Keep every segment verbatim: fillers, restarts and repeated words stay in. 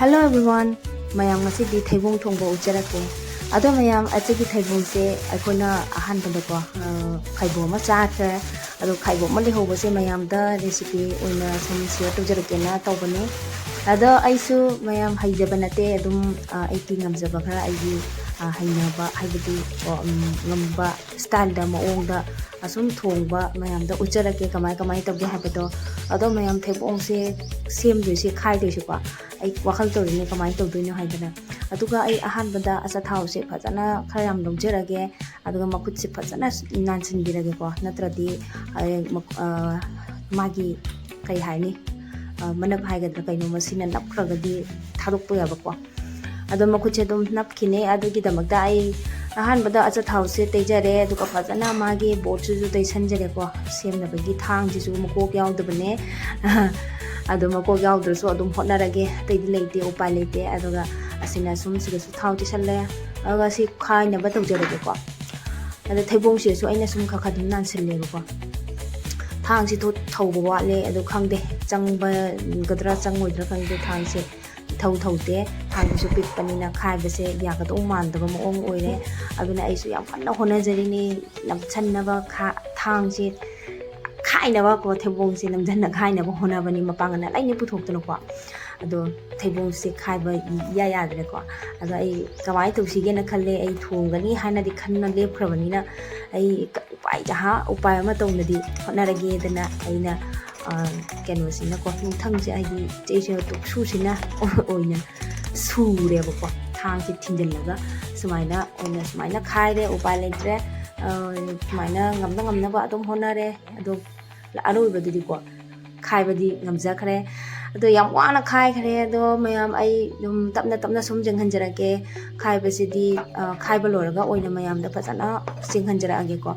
Hello everyone, ꯃꯌꯥꯝ ꯉꯁꯤꯗꯤ ꯊꯩꯕꯣꯡ ꯊꯣꯡꯕ ꯎꯠꯆꯔꯛꯀꯦ꯫ ꯑꯗꯣ ꯃꯌꯥꯝ ꯑꯁꯤꯒꯤ ꯊꯩꯕꯣꯡꯁꯦ ꯑꯩꯈꯣꯏꯅ ꯑꯍꯥꯟꯕꯗꯀꯣ, ꯑ, ꯈꯥꯏꯕꯣꯛ ꯑꯃ ꯆꯥꯈ꯭ꯔꯦ꯫ ꯑꯗꯣ ꯈꯥꯏꯕꯣꯛ ꯑꯃ ꯂꯩꯍꯧꯕꯁꯦ ꯃꯌꯥꯝꯗ recipe ꯑꯣꯏꯅ ꯁꯨꯝ share ꯇꯧꯖꯔꯛꯀꯦꯅ ꯇꯧꯕꯅꯦ꯫ ꯑꯗꯣ ꯑꯩꯁꯨ ꯃꯌꯥꯝ ꯍꯩꯖꯕ ꯅꯠꯇꯦ, ꯑꯗꯨꯝ, ꯑ, ꯑꯩꯒꯤ ꯉꯝꯖꯕ ꯈꯔ ꯑꯩꯒꯤ, ꯑ, ꯍꯩꯅꯕ ꯍꯥꯏꯕꯗꯤ, ꯀꯣ, ꯎꯝ, ꯉꯝꯕ styleꯗ ꯃꯑꯣꯡꯗ ꯑꯁꯨꯝ ꯊꯣꯡꯕ ꯃꯌꯥꯝꯗ ꯎꯠꯆꯔꯛꯀꯦ ꯀꯃꯥꯏ ꯀꯃꯥꯏ ꯇꯧꯒꯦ ꯍꯥꯏꯕꯗꯣ꯫ ꯑꯗꯣ ꯃꯌꯥꯝ ꯊꯩꯕꯣꯡꯁꯦ ꯁꯦꯝꯗꯣꯏꯁꯦ ꯈꯥꯏꯗꯣꯏꯁꯦꯀꯣ ꯑꯩ ꯋꯥꯈꯜ ꯇꯧꯔꯤꯅꯦ ꯀꯃꯥꯏꯅ ꯇꯧꯗꯣꯏꯅꯣ ꯍꯥꯏꯗꯅ꯫ ꯑꯗꯨꯒ ꯑꯩ ꯑꯍꯥꯟꯕꯗ ꯑꯆꯥꯊꯥꯎꯁꯦ ꯐꯖꯅ ꯈꯔ ꯌꯥꯝ ꯂꯧꯖꯔꯒꯦ꯫ ꯑꯗꯨꯒ ꯃꯈꯨꯠꯁꯦ ꯐꯖꯅ ꯅꯥꯟꯁꯤꯟꯕꯤꯔꯒꯦꯀꯣ, ꯅꯠꯇ꯭ꯔꯗꯤ ꯑꯩ ꯃꯛ-, ꯑ, ꯃꯥꯒꯤ ꯀꯩ ꯍꯥꯏꯅꯤ, ꯑ, ꯃꯅꯞ ꯍꯥꯏꯒꯗ꯭ꯔꯥ ꯀꯩꯅꯣ, ꯃꯁꯤꯅ ꯅꯞꯈ꯭ꯔꯒꯗꯤ ꯊꯥꯗꯣꯛꯄ ꯌꯥꯕꯀꯣ꯫ ꯑꯗꯣ ꯃꯈꯨꯠꯁꯦ ꯑꯗꯨꯝ ꯅꯞꯈꯤꯅꯦ꯫ ꯑꯗꯨꯒꯤꯗꯃꯛꯇ ꯑꯩ ꯑꯍꯥꯟꯕꯗ ꯑꯆꯥꯊꯥꯎꯁꯦ ꯇꯩꯖꯔꯦ, ꯑꯗꯨꯒ ꯐꯖꯅ ꯃꯥꯒꯤ ꯕꯣꯠꯁꯤꯁꯨ ꯇꯩꯁꯟꯖꯔꯦꯀꯣ꯫ ꯁꯦꯝꯅꯕꯒꯤ ꯊꯥꯡꯁꯤꯁꯨ ꯃꯀꯣꯛ ꯌꯥꯎꯗꯕꯅꯦ꯫ ꯑꯗꯣ ꯃꯀꯣꯛ ꯌꯥꯎꯗ꯭ꯔꯁꯨ ꯑꯗꯨꯝ ꯍꯣꯠꯅꯔꯒꯦ, ꯑꯇꯩꯗꯤ ꯂꯩꯇꯦ, ꯎꯄꯥꯏ ꯂꯩꯇꯦ꯫ ꯑꯗꯨꯒ ꯑꯁꯤꯅ ꯁꯨꯝ ꯁꯤꯗꯁꯨ ꯊꯥꯎ ꯇꯩꯁꯜꯂꯦ꯫ ꯑꯗꯨꯒ ꯁꯤ ꯈꯥꯏꯅꯕ ꯇꯧꯖꯔꯒꯦꯀꯣ꯫ ꯑꯗ ꯊꯩꯕꯣꯡꯁꯤꯁꯨ ꯑꯩꯅ ꯁꯨꯝ ꯈꯔ ꯈꯔ ꯑꯗꯨꯝ ꯅꯥꯟꯁꯤꯜꯂꯦꯕꯀꯣ꯫ ꯊꯥꯡꯁꯤ ꯊꯣ-, ꯊꯧꯕ ꯋꯥꯠꯂꯦ, ꯑꯗꯣ ꯈꯪꯗꯦ ꯆꯪꯕꯒꯗ꯭ꯔꯥ ꯆꯪꯉꯣꯏꯗ꯭ꯔꯥ ꯈꯪꯗꯦ ꯊꯥꯡꯁꯦ꯫ ꯏꯊꯧ ꯊꯧꯗꯦ꯫ ꯊꯥꯡꯁꯤꯁꯨ ꯄꯤꯛꯄꯅꯤꯅ ꯈꯥꯏꯕꯁꯦ ꯌꯥꯒꯗꯧ ꯃꯥꯟꯗꯕ ꯃꯑꯣꯡ ꯑꯣꯏꯔꯦ꯫ ꯑꯗꯨꯅ ꯑꯩꯁꯨ ꯌꯥꯝ ꯀꯟꯅ ꯍꯣꯠꯅꯖꯔꯤꯅꯤ ꯅꯝꯁꯟꯅꯕ ꯈꯥ-, ꯊꯥꯡꯁꯦ ꯈꯥꯏꯅꯕꯀꯣ, ꯊꯩꯕꯣꯡꯁꯦ ꯅꯝꯁꯟꯅ ꯈꯥꯏꯅꯕ ꯍꯣꯠꯅꯕꯅꯤ, ꯃꯄꯥꯡꯒꯜ ꯂꯩꯅꯤ ꯄꯨꯊꯣꯛꯇꯅꯀꯣ꯫ ꯑꯗꯣ ꯊꯩꯕꯣꯡꯁꯦ ꯈꯥꯏꯕ ꯏꯌꯥ ꯌꯥꯗ꯭ꯔꯦꯀꯣ꯫ ꯑꯗꯣ ꯑꯩ ꯀꯃꯥꯏꯅ ꯇꯧꯁꯤꯒꯦꯅ ꯈꯜꯂꯦ꯫ ꯑꯩ ꯊꯣꯡꯒꯅꯤ ꯍꯥꯏꯅꯗꯤ ꯈꯟꯅ ꯂꯦꯞꯈ꯭ꯔꯕꯅꯤꯅ ꯑꯩ ꯎꯄꯥꯏ, ꯑꯍꯥ, ꯎꯄꯥꯏ ꯑꯃ ꯇꯧꯅꯗꯤ ꯍꯣꯠꯅꯔꯒꯦꯗꯅ ꯑꯩꯅ, ꯑ, ꯀꯩꯅꯣꯁꯤꯅꯀꯣ, ꯅꯨꯡꯊꯪꯁꯦ, ꯍꯥꯏꯗꯤ ꯆꯩꯁꯦ, ꯇꯣꯛꯁꯨꯁꯤꯅ ꯑꯣꯏꯅ ꯁꯨꯔꯦꯕꯀꯣ꯫ ꯊꯥꯡꯁꯦ ꯊꯤꯟꯖꯤꯜꯂꯒ ꯁꯨꯃꯥꯏꯅ ꯑꯣꯏꯅ ꯁꯨꯃꯥꯏꯅ ꯈꯥꯏꯔꯦ꯫ ꯎꯄꯥꯏ ꯂꯩꯇ꯭ꯔꯦ꯫ ꯑ, ꯁꯨꯃꯥꯏꯅ ꯉꯝꯅ ꯉꯝꯅꯕ ꯑꯗꯨꯝ ꯍꯣꯠꯅꯔꯦ꯫ ꯑꯗꯣ ꯑꯔꯣꯏꯕꯗꯨꯗꯤꯀꯣ, ꯈꯥꯏꯕꯗꯤ ꯉꯝꯖꯈ꯭ꯔꯦ꯫ ꯑꯗꯣ ꯌꯥꯝ ꯋꯥꯅ ꯈꯥꯏꯈ꯭ꯔꯦ꯫ ꯑꯗꯣ ꯃꯌꯥꯝ, ꯑꯩ ꯑꯗꯨꯝ ꯇꯞꯅ ꯇꯞꯅ ꯁꯨꯝ ꯌꯦꯡꯍꯟꯖꯔꯛꯀꯦ꯫ ꯈꯥꯏꯕꯁꯤꯗꯤ, ꯑ, ꯈꯥꯏꯕ ꯂꯣꯏꯔꯒ ꯑꯣꯏꯅ ꯃꯌꯥꯝꯗ ꯐꯖꯅ ꯌꯦꯡꯍꯟꯖꯔꯛꯑꯒꯦꯀꯣ꯫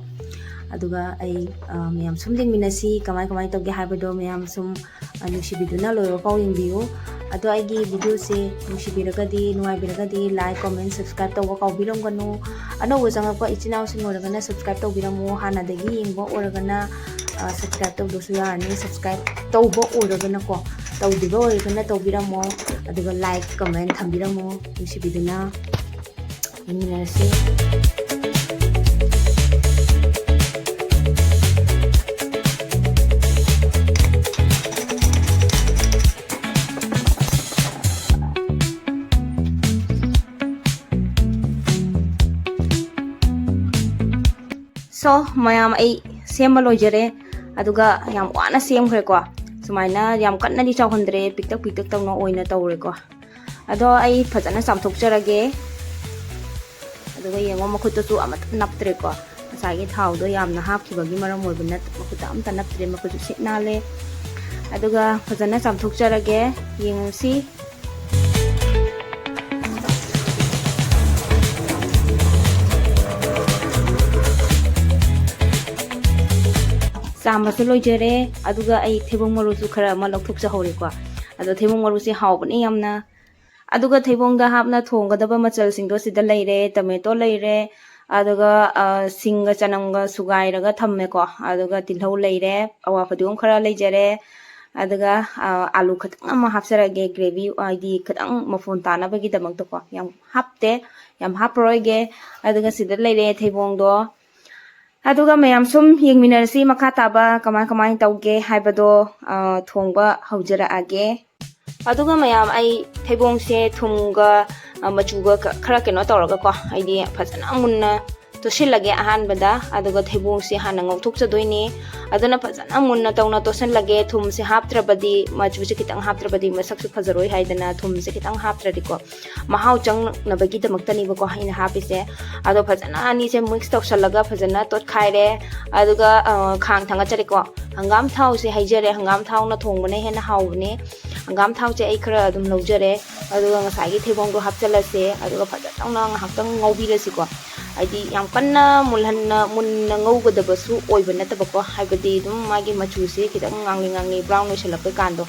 ꯑꯗꯨꯒ ꯑꯩ, ꯑ, ꯃꯌꯥꯝ ꯁꯨꯝ ꯌꯦꯡꯃꯤꯟꯅꯁꯤ, ꯀꯃꯥꯏ ꯀꯃꯥꯏ ꯇꯧꯒꯦ ꯍꯥꯏꯕꯗꯣ ꯃꯌꯥꯝ ꯁꯨꯝ, ꯑ, ꯅꯨꯡꯁꯤꯕꯤꯗꯨꯅ ꯂꯣꯏꯕ ꯐꯥꯎ ꯌꯦꯡꯕꯤꯌꯨ꯫ ꯑꯗꯣ ꯑꯩꯒꯤ videoꯁꯦ ꯅꯨꯡꯁꯤꯕꯤꯔꯒꯗꯤ, ꯅꯨꯡꯉꯥꯏꯕꯤꯔꯒꯗꯤ like, comment, subscribe ꯇꯧꯕ ꯀꯥꯎꯕꯤꯔꯝꯒꯅꯨ꯫ ꯑꯅꯧꯕ ꯆꯪꯉꯛꯄ ꯏꯆꯤꯟ ꯏꯅꯥꯎꯁꯤꯡ ꯑꯣꯏꯔꯒꯅ subscribe ꯇꯧꯕꯤꯔꯝꯃꯨ꯫ ꯍꯥꯟꯅꯗꯒꯤ ꯌꯦꯡꯕ ꯑꯣꯏꯔꯒꯅ, ꯑ, subscribe ꯇꯧꯗ꯭ꯔꯁꯨ ꯌꯥꯔꯅꯤ꯫ Subscribe ꯇꯧꯕ ꯑꯣꯏꯔꯒꯅꯀꯣ, ꯇꯧꯗ꯭ꯔꯤꯕ ꯑꯣꯏꯔꯒꯅ ꯇꯧꯕꯤꯔꯝꯃꯣ, ꯑꯗꯨꯒ like, comment ꯊꯝꯕꯤꯔꯝꯃꯣ, ꯅꯨꯡꯁꯤꯕꯤꯗꯨꯅ꯫ ꯌꯦꯡꯃꯤꯟꯅꯔꯁꯤ꯫ So, ꯃꯌꯥꯝ, ꯑꯩ ꯁꯦꯝꯕ ꯂꯣꯏꯖꯔꯦ, ꯑꯗꯨꯒ ꯌꯥꯝ ꯋꯥꯅ ꯁꯦꯝꯈ꯭ꯔꯦꯀꯣ꯫ ꯁꯨꯃꯥꯏꯅ ꯌꯥꯝ ꯀꯟꯅꯗꯤ ꯆꯥꯎꯍꯟꯗ꯭ꯔꯦ, ꯄꯤꯛꯇꯛ ꯄꯤꯛꯇꯛ ꯇꯧꯅ ꯑꯣꯏꯅ ꯇꯧꯔꯦꯀꯣ꯫ ꯑꯗꯣ ꯑꯩ ꯐꯖꯅ ꯆꯥꯝꯊꯣꯛꯆꯔꯒꯦ꯫ ꯑꯗꯨꯒ ꯌꯦꯡꯉꯣ, ꯃꯈꯨꯠꯇꯁꯨ ꯑꯃꯠꯇ ꯅꯞꯇ꯭ꯔꯦꯀꯣ꯫ ꯉꯁꯥꯏꯒꯤ ꯊꯥꯎꯗꯣ ꯌꯥꯝꯅ ꯍꯥꯞꯈꯤꯕꯒꯤ ꯃꯔꯝ ꯑꯣꯏꯕꯅ ꯃꯈꯨꯠꯇ ꯑꯝꯇ ꯅꯞꯇ꯭ꯔꯦ, ꯃꯈꯨꯠꯁꯨ ꯁꯤꯠ ꯅꯥꯜꯂꯦ꯫ ꯑꯗꯨꯒ ꯐꯖꯅ ꯆꯥꯝꯊꯣꯛꯆꯔꯒꯦ, ꯌꯦꯡꯉꯁꯤ꯫ ꯆꯥꯝꯕꯁꯨ ꯂꯣꯏꯖꯔꯦ꯫ ꯑꯗꯨꯒ ꯑꯩ ꯊꯩꯕꯣꯡ ꯃꯔꯨꯁꯨ ꯈꯔ ꯑꯃ ꯂꯧꯊꯣꯛꯆꯍꯧꯔꯦꯀꯣ꯫ ꯑꯗꯣ ꯊꯩꯕꯣꯡ ꯃꯔꯨꯁꯦ ꯍꯥꯎꯕꯅꯦ ꯌꯥꯝꯅ꯫ ꯑꯗꯨꯒ ꯊꯩꯕꯣꯡꯗ ꯍꯥꯞꯅ ꯊꯣꯡꯒꯗꯕ ꯃꯆꯜꯁꯤꯡꯗꯣ ꯁꯤꯗ ꯂꯩꯔꯦ: tomato ꯂꯩꯔꯦ, ꯑꯗꯨꯒ, ꯑ, ꯁꯤꯡꯒ ꯆꯅꯝꯒ ꯁꯨꯒꯥꯏꯔꯒ ꯊꯝꯃꯦꯀꯣ꯫ ꯑꯗꯨꯒ ꯇꯤꯜꯍꯧ ꯂꯩꯔꯦ, ꯑꯋꯥ ꯐꯗꯤꯒꯣꯝ ꯈꯔ ꯂꯩꯖꯔꯦ, ꯑꯗꯨꯒ, ꯑ, ꯑꯥꯂꯨ ꯈꯤꯇꯪ ꯑꯃ ꯍꯥꯞꯆꯔꯒꯦ, gravy, ꯍꯥꯏꯗꯤ ꯈꯤꯇꯪ ꯃꯐꯣꯟ ꯇꯥꯅꯕꯒꯤꯗꯃꯛꯇꯀꯣ꯫ ꯌꯥꯝ ꯍꯥꯞꯇꯦ, ꯌꯥꯝ ꯍꯥꯞꯄꯔꯣꯏꯒꯦ꯫ ꯑꯗꯨꯒ ꯁꯤꯗ ꯂꯩꯔꯦ ꯊꯩꯕꯣꯡꯗꯣ꯫ ꯑꯗꯨꯒ ꯃꯌꯥꯝ ꯁꯨꯝ ꯌꯦꯡꯃꯤꯟꯅꯔꯁꯤ, ꯃꯈꯥ ꯇꯥꯕ ꯀꯃꯥꯏ ꯀꯃꯥꯏꯅ ꯇꯧꯒꯦ ꯍꯥꯏꯕꯗꯣ, ꯑ, ꯊꯣꯡꯕ ꯍꯧꯖꯔꯛꯑꯒꯦ꯫ ꯑꯗꯨꯒ ꯃꯌꯥꯝ, ꯑꯩ ꯊꯩꯕꯣꯡꯁꯦ ꯊꯨꯝꯒ, ꯑ, ꯃꯆꯨꯒ ꯈ-, ꯈꯔ ꯀꯩꯅꯣ ꯇꯧꯔꯒꯀꯣ, ꯑꯩꯗꯤ ꯐꯖꯅ ꯃꯨꯟꯅ ꯇꯣꯠꯁꯤꯜꯂꯒꯦ ꯑꯍꯥꯟꯕꯗ꯫ ꯑꯗꯨꯒ ꯊꯩꯕꯣꯡꯁꯦ ꯍꯥꯟꯅ ꯉꯧꯊꯣꯛꯆꯗꯣꯏꯅꯦ꯫ ꯑꯗꯨꯅ ꯐꯖꯅ ꯃꯨꯟꯅ ꯇꯧꯅ ꯇꯣꯠꯁꯤꯜꯂꯒꯦ꯫ ꯊꯨꯝꯁꯦ ꯍꯥꯞꯇ꯭ꯔꯕꯗꯤ, ꯃꯆꯨꯁꯦ ꯈꯤꯇꯪ ꯍꯥꯞꯇ꯭ꯔꯕꯗꯤ ꯃꯁꯛꯁꯨ ꯐꯖꯔꯣꯏ ꯍꯥꯏꯗꯅ ꯊꯨꯝꯁꯦ ꯈꯤꯇꯪ ꯍꯥꯞꯇ꯭ꯔꯗꯤꯀꯣ, ꯃꯍꯥꯎ ꯆꯪꯅꯕꯒꯤꯗꯃꯛꯇꯅꯦꯕꯀꯣ ꯑꯩꯅ ꯍꯥꯞꯄꯤꯁꯦ꯫ ꯑꯗꯣ ꯐꯖꯅ ꯑꯅꯤꯁꯦ mix ꯇꯧꯁꯜꯂꯒ ꯐꯖꯅ ꯇꯣꯠꯈꯥꯏꯔꯦ꯫ ꯑꯗꯨꯒ, ꯑ, ꯈꯥꯡ ꯊꯥꯡꯒꯠꯆꯔꯦꯀꯣ꯫ ꯍꯪꯒꯥꯝ ꯊꯥꯎꯁꯦ ꯍꯩꯖꯔꯦ, ꯍꯪꯒꯥꯝ ꯊꯥꯎꯅ ꯊꯣꯡꯕꯅ ꯍꯦꯟꯅ ꯍꯥꯎꯕꯅꯦ꯫ ꯍꯪꯒꯥꯝ ꯊꯥꯎꯁꯦ ꯑꯩ ꯈꯔ ꯑꯗꯨꯝ ꯂꯧꯖꯔꯦ꯫ ꯑꯗꯨꯒ ꯉꯁꯥꯏꯒꯤ ꯊꯩꯕꯣꯡꯗꯣ ꯍꯥꯞꯆꯜꯂꯁꯦ꯫ ꯑꯗꯨꯒ ꯐꯖꯅ ꯉꯥꯏꯍꯥꯛꯇꯪ ꯉꯧꯕꯤꯔꯁꯤꯀꯣ꯫ ꯍꯥꯏꯗꯤ ꯌꯥꯝ ꯀꯟꯅ ꯃꯨꯜꯍꯟꯅ, ꯃꯨꯟꯅ ꯉꯧꯒꯗꯕꯁꯨ ꯑꯣꯏꯕ ꯅꯠꯇꯕꯀꯣ꯫ ꯍꯥꯏꯕꯗꯤ ꯑꯗꯨꯝ ꯃꯥꯒꯤ ꯃꯆꯨꯁꯦ ꯈꯤꯇꯪ ꯉꯥꯡꯂꯤ ꯉꯥꯡꯂꯤ brown ꯑꯣꯏꯁꯜꯂꯛꯄꯩ ꯀꯥꯟꯗꯣ,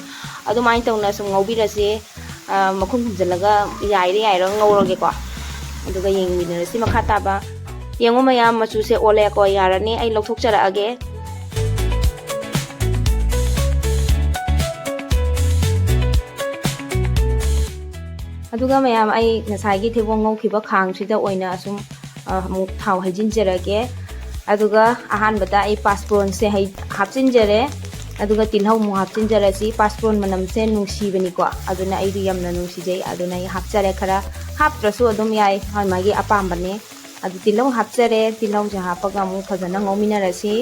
ꯑꯗꯨꯃꯥꯏꯅ ꯇꯧꯅ ꯁꯨꯝ ꯉꯧꯕꯤꯔꯁꯦ꯫ ꯑ, ꯃꯈꯨꯝ ꯈꯨꯝꯖꯤꯜꯂꯒ ꯌꯥꯏꯔ ꯌꯥꯏꯔꯒ ꯉꯧꯔꯒꯦꯀꯣ꯫ ꯑꯗꯨꯒ ꯌꯦꯡꯃꯤꯟꯅꯔꯁꯤ ꯃꯈꯥ ꯇꯥꯕ꯫ ꯌꯦꯡꯉꯣ ꯃꯌꯥꯝ, ꯃꯆꯨꯁꯦ ꯑꯣꯜꯂꯦꯀꯣ, ꯌꯥꯔꯅꯤ꯫ ꯑꯩ ꯂꯧꯊꯣꯛꯆꯔꯛꯑꯒꯦ꯫ ꯑꯗꯨꯒ ꯃꯌꯥꯝ, ꯑꯩ ꯉꯁꯥꯏꯒꯤ ꯊꯩꯕꯣꯡ ꯉꯧꯈꯤꯕ ꯈꯥꯡꯁꯤꯗ ꯑꯣꯏꯅ ꯑꯁꯨꯝ, ꯑ, ꯑꯃꯨꯛ ꯊꯥꯎ ꯍꯩꯖꯤꯟꯖꯔꯒꯦ꯫ ꯑꯗꯨꯒ ꯑꯍꯥꯟꯕꯗ ꯑꯩ ꯄꯥꯁꯄꯣꯔꯟꯁꯦ ꯍꯩ-, ꯍꯥꯞꯆꯤꯟꯖꯔꯦ꯫ ꯑꯗꯨꯒ ꯇꯤꯜꯍꯧ ꯑꯃꯨꯛ ꯍꯥꯞꯆꯤꯟꯖꯔꯁꯤ꯫ ꯄꯥꯁꯄꯣꯔꯟ ꯃꯅꯝꯁꯦ ꯅꯨꯡꯁꯤꯕꯅꯤꯀꯣ, ꯑꯗꯨꯅ ꯑꯩꯗꯤ ꯌꯥꯝꯅ ꯅꯨꯡꯁꯤꯖꯩ, ꯑꯗꯨꯅ ꯑꯩ ꯍꯥꯞꯆꯔꯦ꯫ ꯈꯔ ꯍꯥꯞꯇ꯭ꯔꯁꯨ ꯑꯗꯨꯝ ꯌꯥꯏ, ꯃꯥꯒꯤ ꯃꯥꯒꯤ ꯑꯄꯥꯝꯕꯅꯦ꯫ ꯑꯗꯨ ꯇꯤꯜꯍꯧ ꯍꯥꯞꯆꯔꯦ꯫ ꯇꯤꯜꯍꯧꯁꯦ ꯍꯥꯞꯄꯒ ꯑꯃꯨꯛ ꯐꯖꯅ ꯉꯧꯃꯤꯟꯅꯔꯁꯤ꯫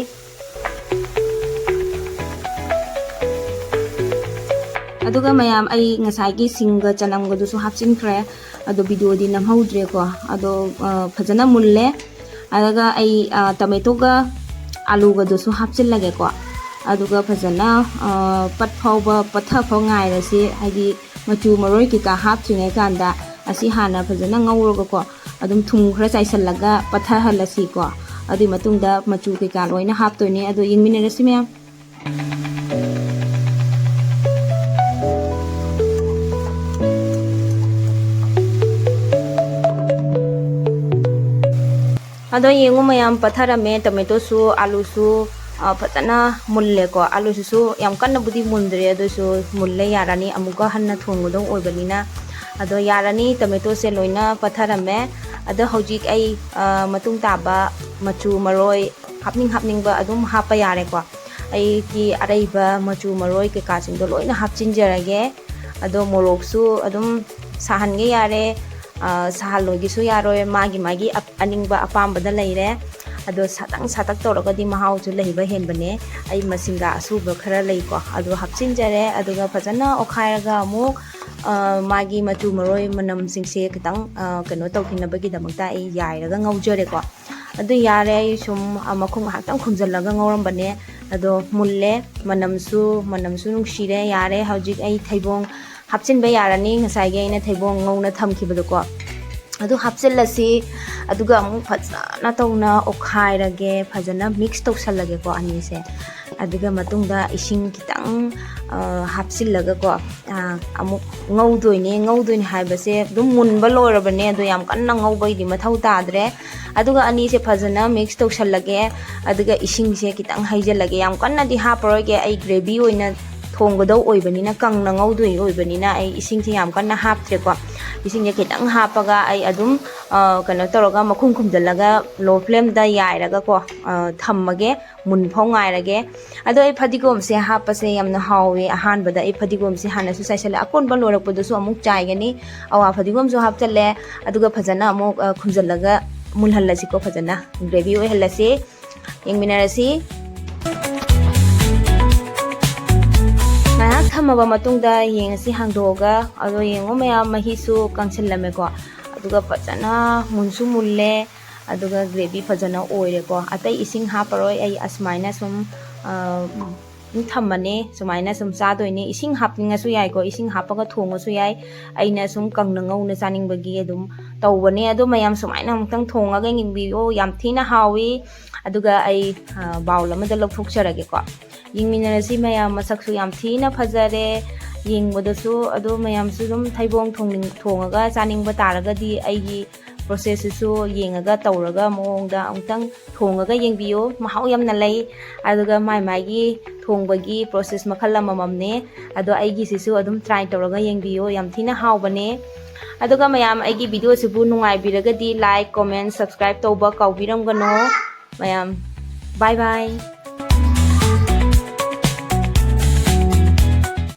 ꯑꯗꯨꯒ ꯃꯌꯥꯝ, ꯑꯩ ꯉꯁꯥꯏꯒꯤ ꯁꯤꯡꯒ ꯆꯅꯝꯒꯗꯨꯁꯨ ꯍꯥꯞꯆꯤꯟꯈ꯭ꯔꯦ꯫ ꯑꯗꯣ ꯚꯤꯗꯤꯑꯣꯗꯤ ꯅꯝꯍꯧꯗ꯭ꯔꯦꯀꯣ꯫ ꯑꯗꯣ, ꯑ, ꯐꯖꯅ ꯃꯨꯜꯂꯦ꯫ ꯑꯗꯨꯒ ꯑꯩ, ꯑ, ꯇꯣꯃꯦꯇꯣꯒ ꯑꯂꯨꯒꯗꯨꯁꯨ ꯍꯥꯞꯆꯤꯜꯂꯒꯦꯀꯣ꯫ ꯑꯗꯨꯒ ꯐꯖꯅ, ꯑ, ꯄꯠ ꯐꯥꯎꯕ, ꯄꯠꯊ ꯐꯥꯎ ꯉꯥꯏꯔꯁꯤ꯫ ꯍꯥꯏꯗꯤ ꯃꯆꯨ ꯃꯔꯣꯏ ꯀꯩꯀꯥ ꯍꯥꯞꯇ꯭ꯔꯤꯉꯩ ꯀꯥꯟꯗ ꯑꯁꯤ ꯍꯥꯟꯅ ꯐꯖꯅ ꯉꯧꯔꯒꯀꯣ, ꯑꯗꯨꯝ ꯊꯨꯝ ꯈꯔ ꯆꯥꯏꯁꯤꯜꯂꯒ ꯄꯠꯊꯍꯜꯂꯁꯤꯀꯣ꯫ ꯑꯗꯨꯒꯤ ꯃꯇꯨꯡꯗ ꯃꯆꯨ ꯀꯩꯀꯥ ꯂꯣꯏꯅ ꯍꯥꯞꯇꯣꯏꯅꯦ꯫ ꯑꯗꯣ ꯌꯦꯡꯃꯤꯟꯅꯔꯁꯤ ꯃꯌꯥꯝ꯫ ꯑꯗꯣ ꯌꯦꯡꯉꯨ ꯃꯌꯥꯝ, ꯄꯠꯊꯔꯝꯃꯦ꯫ ꯇꯣꯃꯦꯇꯣꯁꯨ, ꯑꯥꯂꯨꯁꯨ, ꯑ, ꯐꯖꯅ ꯃꯨꯜꯂꯦꯀꯣ꯫ ꯑꯥꯂꯨꯁꯤꯁꯨ ꯌꯥꯝ ꯀꯟꯅꯕꯨꯗꯤ ꯃꯨꯟꯗ꯭ꯔꯦ, ꯑꯗꯨꯁꯨ ꯃꯨꯜꯂꯦ, ꯌꯥꯔꯅꯤ꯫ ꯑꯃꯨꯛꯀ ꯍꯟꯅ ꯊꯣꯡꯒꯗꯧ ꯑꯣꯏꯕꯅꯤꯅ꯫ ꯑꯗꯣ ꯌꯥꯔꯅꯤ, ꯇꯣꯃꯦꯇꯣꯁꯦ ꯂꯣꯏꯅ ꯄꯠꯊꯔꯝꯃꯦ꯫ ꯑꯗꯣ ꯍꯧꯖꯤꯛ ꯑꯩ, ꯑ, ꯃꯇꯨꯡ ꯇꯥꯕ ꯃꯆꯨ ꯃꯔꯣꯏ ꯍꯥꯞꯅꯤꯡ ꯍꯥꯞꯅꯤꯡꯕ ꯑꯗꯨꯝ ꯍꯥꯞꯄ ꯌꯥꯔꯦꯀꯣ꯫ ꯑꯩꯒꯤ ꯑꯔꯩꯕ ꯃꯆꯨ ꯃꯔꯣꯏ ꯀꯩꯀꯥꯁꯤꯡꯗꯣ ꯂꯣꯏꯅ ꯍꯥꯞꯆꯤꯟꯖꯔꯒꯦ꯫ ꯑꯗꯣ ꯃꯣꯔꯣꯛꯁꯨ ꯑꯗꯨꯝ ꯁꯥꯍꯟꯒꯦ ꯌꯥꯔꯦ, ꯑ, ꯁꯥꯍꯜꯂꯣꯏꯒꯦꯁꯨ ꯌꯥꯔꯣꯏ, ꯃꯥꯒꯤ ꯃꯥꯒꯤ ꯑꯞ-, ꯑꯅꯤꯡꯕ ꯑꯄꯥꯝꯕꯗ ꯂꯩꯔꯦ꯫ ꯑꯗꯣ ꯁꯥꯇꯛ ꯁꯥꯇꯛ ꯇꯧꯔꯒꯗꯤ ꯃꯍꯥꯎꯁꯨ ꯂꯩꯕ ꯍꯦꯟꯕꯅꯦ꯫ ꯑꯩ ꯃꯁꯤꯡꯒꯥ ꯑꯁꯨꯕ ꯈꯔ ꯂꯩꯀꯣ, ꯑꯗꯨ ꯍꯥꯞꯆꯤꯟꯖꯔꯦ꯫ ꯑꯗꯨꯒ ꯐꯖꯅ ꯑꯣꯠꯈꯥꯏꯔꯒ ꯑꯃꯨꯛ, ꯑ, ꯃꯥꯒꯤ ꯃꯆꯨ ꯃꯔꯣꯏ ꯃꯅꯝꯁꯤꯡꯁꯦ ꯈꯤꯇꯪ, ꯑ, ꯀꯩꯅꯣ ꯇꯧꯈꯤꯅꯕꯒꯤꯗꯃꯛꯇ ꯑꯩ ꯌꯥꯏꯔꯒ ꯉꯧꯖꯔꯦꯀꯣ꯫ ꯑꯗꯨ ꯌꯥꯔꯦ, ꯑꯩ ꯁꯨꯝ, ꯑ, ꯃꯈꯨꯝ ꯉꯥꯏꯍꯥꯛꯇꯪ ꯈꯨꯝꯖꯤꯜꯂꯒ ꯉꯧꯔꯝꯕꯅꯦ꯫ ꯑꯗꯣ ꯃꯨꯜꯂꯦ, ꯃꯅꯝꯁꯨ, ꯃꯅꯝꯁꯨ ꯅꯨꯡꯁꯤꯔꯦ꯫ ꯌꯥꯔꯦ, ꯍꯧꯖꯤꯛ ꯑꯩ ꯊꯩꯕꯣꯡ ꯍꯥꯞꯆꯤꯟꯕ ꯌꯥꯔꯅꯤ, ꯉꯁꯥꯏꯒꯤ ꯑꯩꯅ ꯊꯩꯕꯣꯡ ꯉꯧꯅ ꯊꯝꯈꯤꯕꯗꯣꯀꯣ꯫ ꯑꯗꯨ ꯍꯥꯞꯆꯤꯜꯂꯁꯤ, ꯑꯗꯨꯒ ꯑꯃꯨꯛ ꯐꯖꯅ ꯇꯧꯅ ꯑꯣꯠꯈꯥꯏꯔꯒꯦ, ꯐꯖꯅ ꯃꯤꯛꯁ ꯇꯧꯁꯜꯂꯒꯦꯀꯣ ꯑꯅꯤꯁꯦ꯫ ꯑꯗꯨꯒ ꯃꯇꯨꯡꯗ ꯏꯁꯤꯡ ꯈꯤꯇꯪ, ꯑ, ꯍꯥꯞꯆꯤꯜꯂꯒꯀꯣ, ꯑ, ꯑꯃꯨꯛ ꯉꯧꯗꯣꯏꯅꯦ꯫ ꯉꯧꯗꯣꯏꯅꯦ ꯍꯥꯏꯕꯁꯦ ꯑꯗꯨꯝ ꯃꯨꯟꯕ ꯂꯣꯏꯔꯕꯅꯦ, ꯑꯗꯣ ꯌꯥꯝ ꯀꯟꯅ ꯉꯧꯕꯒꯤꯗꯤ ꯃꯊꯧ ꯇꯥꯗ꯭ꯔꯦ꯫ ꯑꯗꯨꯒ ꯑꯅꯤꯁꯦ ꯐꯖꯅ ꯃꯤꯛꯁ ꯇꯧꯁꯜꯂꯒꯦ, ꯑꯗꯨꯒ ꯏꯁꯤꯡꯁꯦ ꯈꯤꯇꯪ ꯍꯩꯖꯤꯜꯂꯒꯦ꯫ ꯌꯥꯝ ꯀꯟꯅꯗꯤ ꯍꯥꯞꯄꯔꯣꯏꯒꯦ, ꯑꯩ ꯒ꯭ꯔꯦꯚꯤ ꯑꯣꯏꯅ ꯊꯣꯡꯒꯗꯧ ꯑꯣꯏꯕꯅꯤꯅ, ꯀꯪꯅ ꯉꯧꯗꯣꯏ ꯑꯣꯏꯕꯅꯤꯅ ꯑꯩ ꯏꯁꯤꯡꯁꯦ ꯌꯥꯝ ꯀꯟꯅ ꯍꯥꯞꯇ꯭ꯔꯦꯀꯣ꯫ ꯏꯁꯤꯡꯁꯦ ꯈꯤꯇꯪ ꯍꯥꯞꯄꯒ ꯑꯩ ꯑꯗꯨꯝ, ꯑ, ꯀꯩꯅꯣ ꯇꯧꯔꯒ ꯃꯈꯨꯝ ꯈꯨꯝꯖꯤꯜꯂꯒ low flameꯗ ꯌꯥꯏꯔꯒꯀꯣ, ꯑ, ꯊꯝꯃꯒꯦ, ꯃꯨꯟ ꯐꯥꯎ ꯉꯥꯏꯔꯒꯦ꯫ ꯑꯗꯣ ꯑꯩ ꯐꯗꯤꯒꯣꯝꯁꯦ ꯍꯥꯞꯄꯁꯦ ꯌꯥꯝꯅ ꯍꯥꯎꯋꯦ꯫ ꯑꯍꯥꯟꯕꯗ ꯑꯩ ꯐꯗꯤꯒꯣꯝꯁꯦ ꯍꯥꯟꯅꯁꯨ ꯆꯥꯏꯁꯜꯂꯦ꯫ ꯑꯀꯣꯟꯕ ꯂꯣꯏꯔꯛꯄꯗꯁꯨ ꯑꯃꯨꯛ ꯆꯥꯏꯒꯅꯤ꯫ ꯑꯋꯥ ꯐꯗꯤꯒꯣꯝꯁꯨ ꯍꯥꯞꯆꯜꯂꯦ꯫ ꯑꯗꯨꯒ ꯐꯖꯅ ꯑꯃꯨꯛ, ꯑ, ꯈꯨꯝꯖꯤꯜꯂꯒ ꯃꯨꯜꯍꯜꯂꯁꯤꯀꯣ, ꯐꯖꯅ gravy ꯑꯣꯏꯍꯜꯂꯁꯤ꯫ ꯌꯦꯡꯃꯤꯟꯅꯔꯁꯤ꯫ ꯉꯥꯏꯍꯥꯛ ꯊꯝꯃꯕ ꯃꯇꯨꯡꯗ ꯌꯦꯡꯉꯁꯤ ꯍꯥꯡꯗꯣꯛꯑꯒ꯫ ꯑꯗꯣ ꯌꯦꯡꯉꯣ ꯃꯌꯥꯝ, ꯃꯍꯤꯁꯨ ꯀꯪꯁꯤꯜꯂꯝꯃꯦꯀꯣ꯫ ꯑꯗꯨꯒ ꯐꯖꯅ ꯃꯨꯟꯁꯨ ꯃꯨꯜꯂꯦ꯫ ꯑꯗꯨꯒ gravy ꯐꯖꯅ ꯑꯣꯏꯔꯦꯀꯣ꯫ ꯑꯇꯩ ꯏꯁꯤꯡ ꯍꯥꯞꯄꯔꯣꯏ꯫ ꯑꯩ ꯑꯁꯨꯃꯥꯏꯅ ꯁꯨꯝ, ꯑ, ꯁꯨꯝ ꯊꯝꯃꯅꯦ꯫ ꯁꯨꯃꯥꯏꯅ ꯁꯨꯝ ꯆꯥꯗꯣꯏꯅꯦ꯫ ꯏꯁꯤꯡ ꯍꯥꯞꯅꯤꯡꯉꯁꯨ ꯌꯥꯏꯀꯣ, ꯏꯁꯤꯡ ꯍꯥꯞꯄꯒ ꯊꯣꯡꯉꯁꯨ ꯌꯥꯏ꯫ ꯑꯩꯅ ꯁꯨꯝ ꯀꯪꯅ ꯉꯧꯅ ꯆꯥꯅꯤꯡꯕꯒꯤ ꯑꯗꯨꯝ ꯇꯧꯕꯅꯦ꯫ ꯑꯗꯣ ꯃꯌꯥꯝ ꯁꯨꯃꯥꯏꯅ ꯑꯃꯨꯛꯇꯪ ꯊꯣꯡꯉꯒ ꯌꯦꯡꯕꯤꯌꯣ, ꯌꯥꯝ ꯊꯤꯅ ꯍꯥꯎꯏ꯫ ꯑꯗꯨꯒ ꯑꯩ, ꯑ, bowl ꯑꯃꯗ ꯂꯧꯊꯣꯛꯆꯔꯒꯦꯀꯣ꯫ ꯌꯦꯡꯃꯤꯟꯅꯔꯁꯤ ꯃꯌꯥꯝ꯫ ꯃꯁꯛꯁꯨ ꯌꯥꯝ ꯊꯤꯅ ꯐꯖꯔꯦ ꯌꯦꯡꯕꯗꯁꯨ꯫ ꯑꯗꯣ ꯃꯌꯥꯝꯁꯨ ꯑꯗꯨꯝ ꯊꯩꯕꯣꯡ ꯊꯣꯡꯅꯤꯡ-, ꯊꯣꯡꯉꯒ ꯆꯥꯅꯤꯡꯕ ꯇꯥꯔꯒꯗꯤ ꯑꯩꯒꯤ processꯁꯤꯁꯨ ꯌꯦꯡꯉꯒ ꯇꯧꯔꯒ ꯃꯑꯣꯡꯗ ꯑꯃꯨꯛꯇꯪ ꯊꯣꯡꯉꯒ ꯌꯦꯡꯕꯤꯌꯨ꯫ ꯃꯍꯥꯎ ꯌꯥꯝꯅ ꯂꯩ꯫ ꯑꯗꯨꯒ ꯃꯥꯏ ꯃꯥꯏꯒꯤ ꯊꯣꯡꯕꯒꯤ process ꯃꯈꯜ ꯑꯃꯃꯝꯅꯦ꯫ ꯑꯗꯣ ꯑꯩꯒꯤꯁꯤꯁꯨ ꯑꯗꯨꯝ try ꯇꯧꯔꯒ ꯌꯦꯡꯕꯤꯌꯨ꯫ ꯌꯥꯝ ꯊꯤꯅ ꯍꯥꯎꯕꯅꯦ꯫ ꯑꯗꯨꯒ ꯃꯌꯥꯝ ꯑꯩꯒꯤ videoꯁꯤꯕꯨ ꯅꯨꯡꯉꯥꯏꯕꯤꯔꯒꯗꯤ like, comment, subscribe ꯇꯧꯕ ꯀꯥꯎꯕꯤꯔꯝꯒꯅꯣ꯫ ꯃꯌꯥꯝ, bye bye꯫